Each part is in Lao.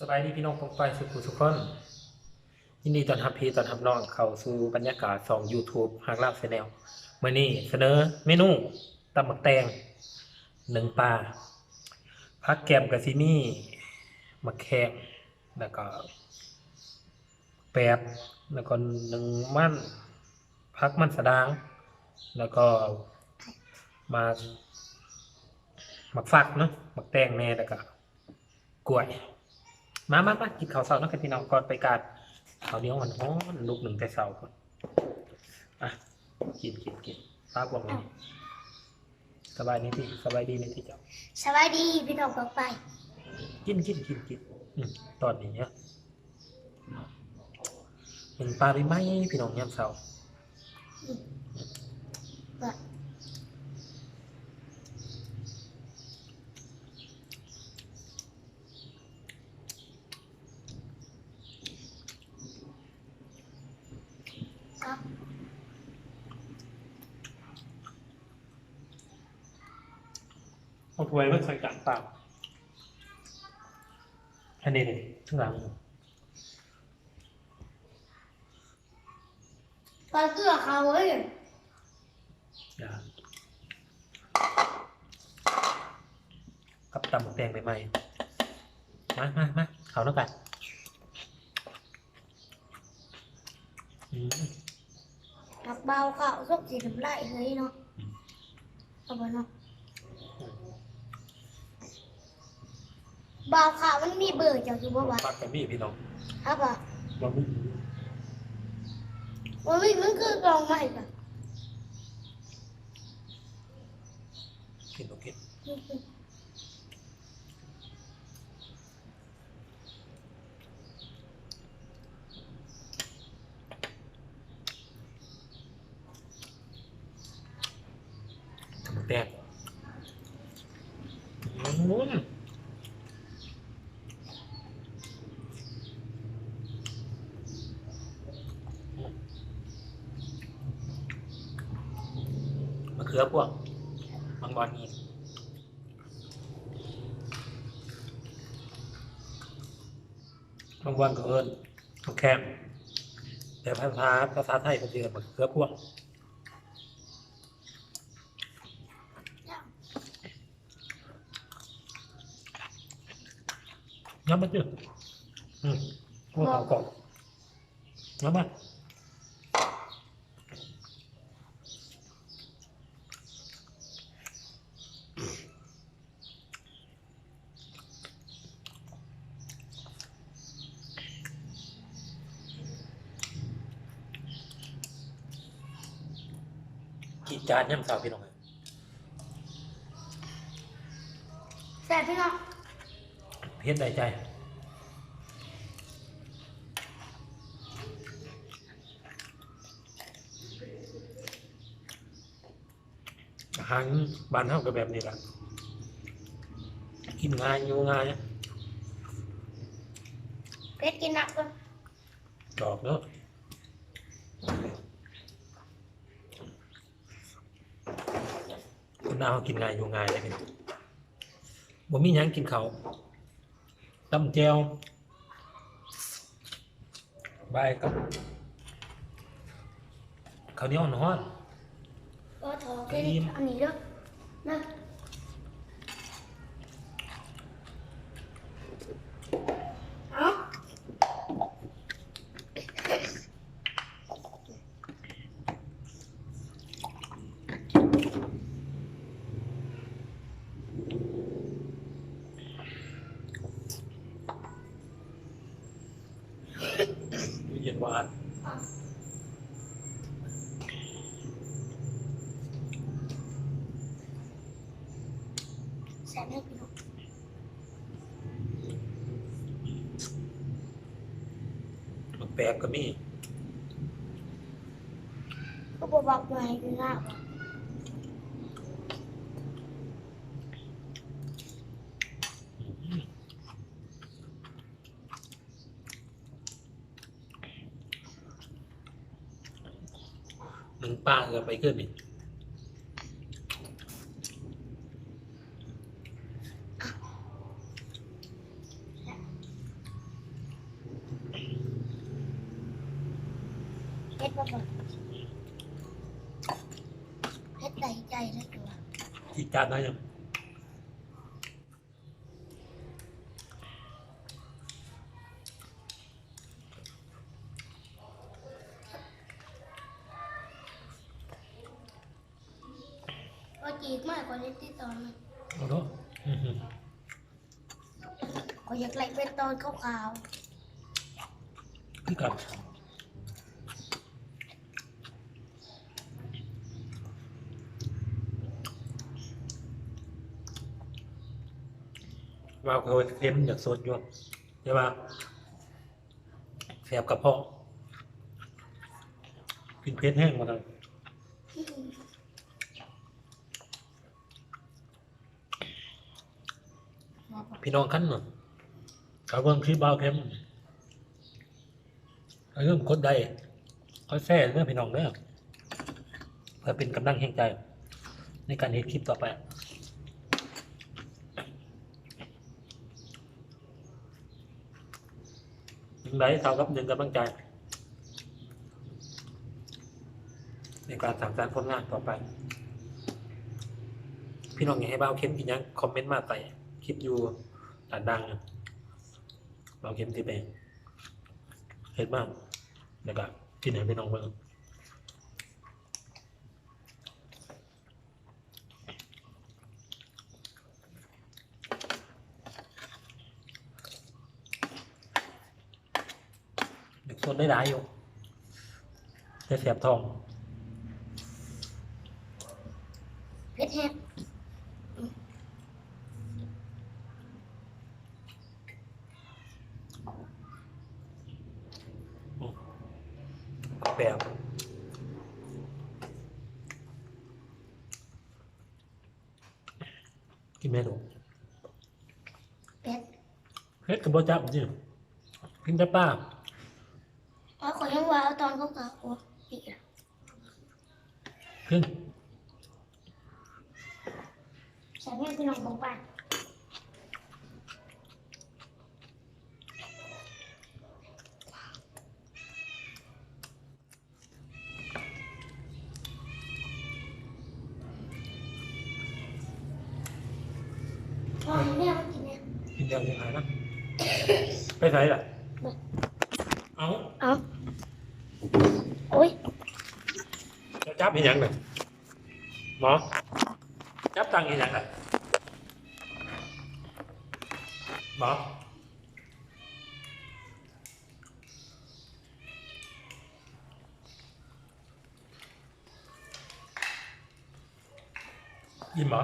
ສະບາຍດີພີ່ນ້ອງປ້ອງປາຍສູ່ຜູ້ສູ່ຄົນ, ຍິນດີຕ້ອນຮັບພີ່ຕ້ອນຮັບນ້ອງເຂົ້າສູ່ບັນຍາກາດຊ່ອງ YouTube ຮັກລາວ Channel. ມື້ນີ້ສະເໜີເມນູຕຳໝາກແຕງ ໜຶ້ງປາ, ຜັກແກ້ມກໍຊິມີໝາກແຂ້ງ ແລ້ວກໍ ແປບ ແລ້ວກໍໜຶ້ງມັນ ຜັກມັນສະດ່າງ ແລ້ວກໍໝາກ ໝາກຟັກເນາະ ໝາກແຕງແດ່ ແລ້ວກໍກ້ວຍ. ມາ ມາ ມາ ກິນເຂົ້າເຊົ້ານຳກັນພີ່ນ້ອງ ກ່ອນໄປການ. ເຂົ້າໜຽວຮ້ອນໆ ລຸກໜຶ້ງແຕ່ເຊົ້າພຸ້ນ. ອ່ະ ກິນ ກິນ ກິນ ປາກວາງນີ້. ສະບາຍດີຕິ ສະບາຍດີແມ່ຕິເຈົ້າ. ສະບາຍດີພີ່ນ້ອງປ້ອງປາຍ. ກິນ ກິນ ກິນ ກິນ. ອືມ ຕອນນີ້ເນາະ ໜຶ້ງປາໃໝ່ໆ ພີ່ນ້ອງ ຍາມເຊົ້າ. ອືມ ເອົາຖ້ວຍມາໃສ່ຈານເຈົ້າ. ອັນນີ້ເດ້ ຂ້າງຫຼັງ ປາເກືອເຂົາເອີຍ. ກັບຕຳໝາກແຕງໃໝ່ໆ. ມາ ມາ ມາ ເຂົ້ານຳກັນ. ອືມ ໝາກບ່າວຂາວສົກສີນ້ຳລາຍເຮີຍເນາະ. ອືມ ເອົາບໍ່ເນາະ ບ່າວຂາວ ມັນມີເບີເຈົ້າຢູ່ບໍ່ວະ? ປັກກະມີພີ່ນ້ອງ. ເອົາບໍ່? ບໍ່ມີ ບໍ່ມີ. ມັນຄືກອງໄມ້ກະ ກິນບໍ່ກິນ? ອືມ. ຕຳແຕງ ອືມ ມະເຂືອພວງ ບາງບ່ອນນີ້ ບາງບ່ອນກໍເອີ້ນໝາກແຂ້ງ ແຕ່ພາສາ ພາສາໄທເພິ່ນຊິເອີ້ນໝາກເຂືອພວງ. ຍຳມາຕິ ອືມ ໂອ້ ເຂົ້າກ່ອງ ຍຳມາ. ຈີດຈາດຍາມເຊົ້າພີ່ນ້ອງເອີຍ. ແຊບພີ່ນ້ອງ. ເຮັດໄດ້ໃຈ. ອາຫານບ້ານເຮົາກໍແບບນີ້ລະ ກິນງ່າຍ ຢູ່ງ່າຍ. ເຜັດ ກິນໜັກເບິ່ງ ດອກເນາະ. ຄົນລາວເຮົາກິນງ່າຍ ຢູ່ງ່າຍເດ້ພີ່ນ້ອງ. ບໍ່ມີຫຍັງ ກິນເຂົ້າ ຕຳແຈ່ວ ບາຍກັບເຂົ້າໜຽວຮ້ອນໆ. ບໍ່ຖອກ ກະອີ່ມ ອັນນີ້ເດີ ນະ. ເອົາ. ເຢັນຫວານ. ແຊບແຮງພີ່ນ້ອງ. ໝາກແປບກໍມີ. ກໍບໍ່ບັກໃຫຍ່ຄືງາມ. ໜຶ້ງປາເອີ ໄປຂຶ້ນນີ້. ອ ເຜັດບໍ່? ເຜັດໄດ້ໃຈເລີຍຕົວະ. ອີກຈານໜ້ອຍໜຶ່ງ. ກໍຈີກມາ ຂ້ອຍເຮັດຕິດຕອນມັນ. ເອົາເນາະ. ຂ້ອຍຢາກໄລ່ເປັນຕອນຂາວໆ ຄືກັນ. ວ່າເຂົາເຄັມ ຢາກສົດຢູ່ ແຕ່ວ່າແສບກະເພາະ ກິນເຜັດແຮງວ່າຊັ້ນ. ພີ່ນ້ອງຄັນເນາະ ຖ້າເບິ່ງຄລິບບ່າວເຄັມ ຢ່າລືມກົດໄລ້ ກົດແຊເດີພີ່ນ້ອງເດີ ເພື່ອເປັນກຳລັງແຮງໃຈໃນການເຮັດຄລິບຕໍ່ໄປ. ຈັ່ງໃດເທົ່າກັບໜຶ່ງກຳລັງໃຈໃນການສ້າງສັນຜົນງານຕໍ່ໄປ. ພີ່ນ້ອງຢາກໃຫ້ບ່າວເຄັມກິນຫຍັງ ຄອມເມັນມາໃຕ້ຄລິບຢູ່ດ້ານລ່າງ. ບ່າວເຄັມຊິໄປເຮັດມາ ແລ້ວກະກິນໃຫ້ພີ່ນ້ອງເບິ່ງ. ຢາກສົດໄດ້ຫຼາຍຢູ່ ແຕ່ແສບທ້ອງ. ເຜັດແຮງ. ແປບ ກິນແມ່ລູກ. ເຜັດ ເຜັດກໍບໍ່ຈັບຕິ ກິນແຕ່ປາ. ເອົາ ຂ້ອຍຍັງວ່າເອົາຕອນເຂົາກໍ ໂອ້ ຕິ ຂຶ້ນ ໃສ່ແມ່ພີ່ນ້ອງຂອງປານ. ກິນແລ້ວຊິຫານະ ໄປໃສລະ? ເອົາ ເອົາ ໂອ້ຍ ຈະຈັບອີ່ຫຍັງນະ? ໝໍ ຈັບຕັ້ງອີ່ຫຍັງນະ? ໝໍ ອີ່ໝໍ.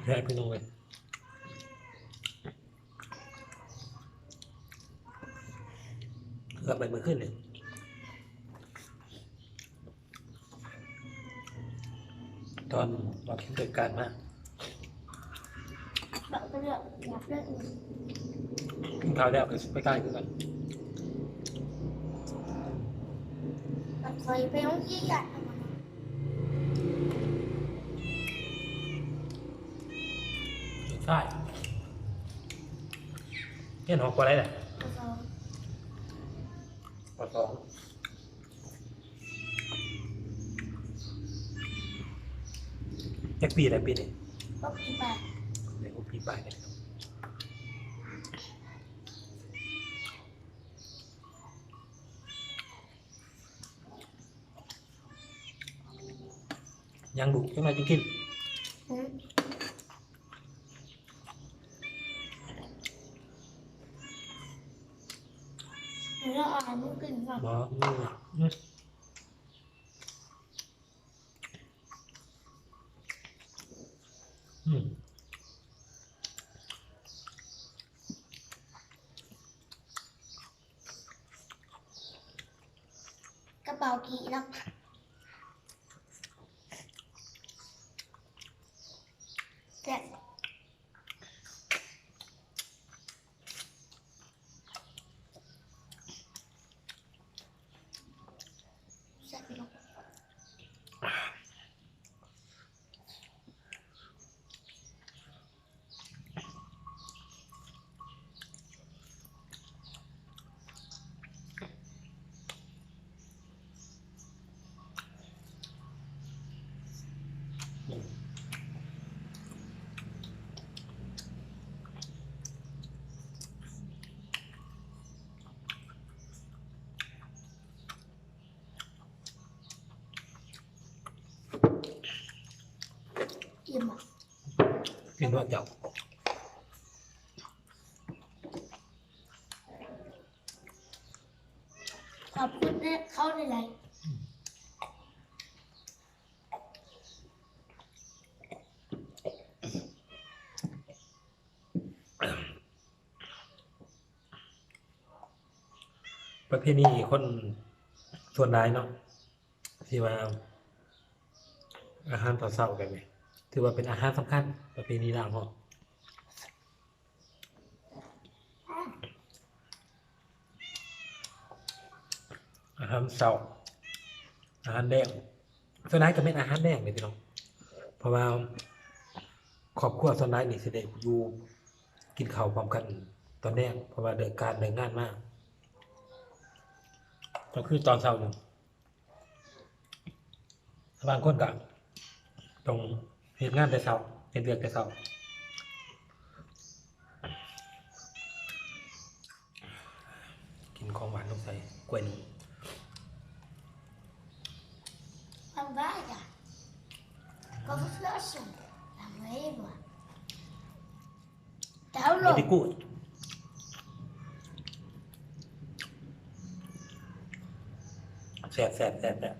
ແຊບ ພີ່ນ້ອງເອີຍ ເກືອບໄປມື້ຄືນນີ້ ຕອນວ່າກິນເກີດການມາ. ກິນຂ້າວແລ້ວກໍຊິໄປຖ່າຍຄືກັນ ຂ້ອຍໄປໂຮງຮຽນ. ໃຊ່ ຮຽນຫ້ອງປ.ໃດລະ? ປ.ສອງ ປ.ສອງ. ຈັກປີແລ້ວປີນີ້? ຫົກປີປາຍ ໄດ້ຫົກປີປາຍແລ້ວ. ຍັງລູກ ຈັກໜ້ອຍຈຶ່ງກິນ. ອືມ ແລ້ວອາຍບໍ່ກິນເນາະ. ບໍ່ ອືມ ອືມ. ກະເປົາກີ້ເນາະ ແຊບ. ກິນເນາະເຈົ້າ. ຂອບຄຸນເດີເຂົາຫຼາຍໆ. ປະເພນີຄົນສ່ວນຫຼາຍເນາະ ທີ່ວ່າອາຫານຕອນເຊົ້າແບບນີ້ ຖືວ່າເປັນອາຫານສຳຄັນ ປະເພນີລາວເຮົາ. ອາຫານເຊົ້າ ອາຫານແລງ ສ່ວນຫຼາຍກໍແມ່ນອາຫານແລງເດ້ພີ່ນ້ອງ ເພາະວ່າຄອບຄົວສ່ວນຫຼາຍນີ້ຊິໄດ້ຢູ່ກິນເຂົ້າພ້ອມກັນຕອນແລງ ເພາະວ່າເລີກການເລີກງານມາ ກໍຄືຕອນເຊົ້ານີ້. ບາງຄົນກໍຕ້ອງເຮັດງານແຕ່ເຊົ້າ ເຮັດວຽກແຕ່ເຊົ້າ ກິນຂອງຫວານລົງໃສ່ ກ້ວຍໜຶ່ງ. Van veilig. Kan forslå sånn. Vet ikke hvor. ແຊບ ແຊບ ແຊບ ແຊບ.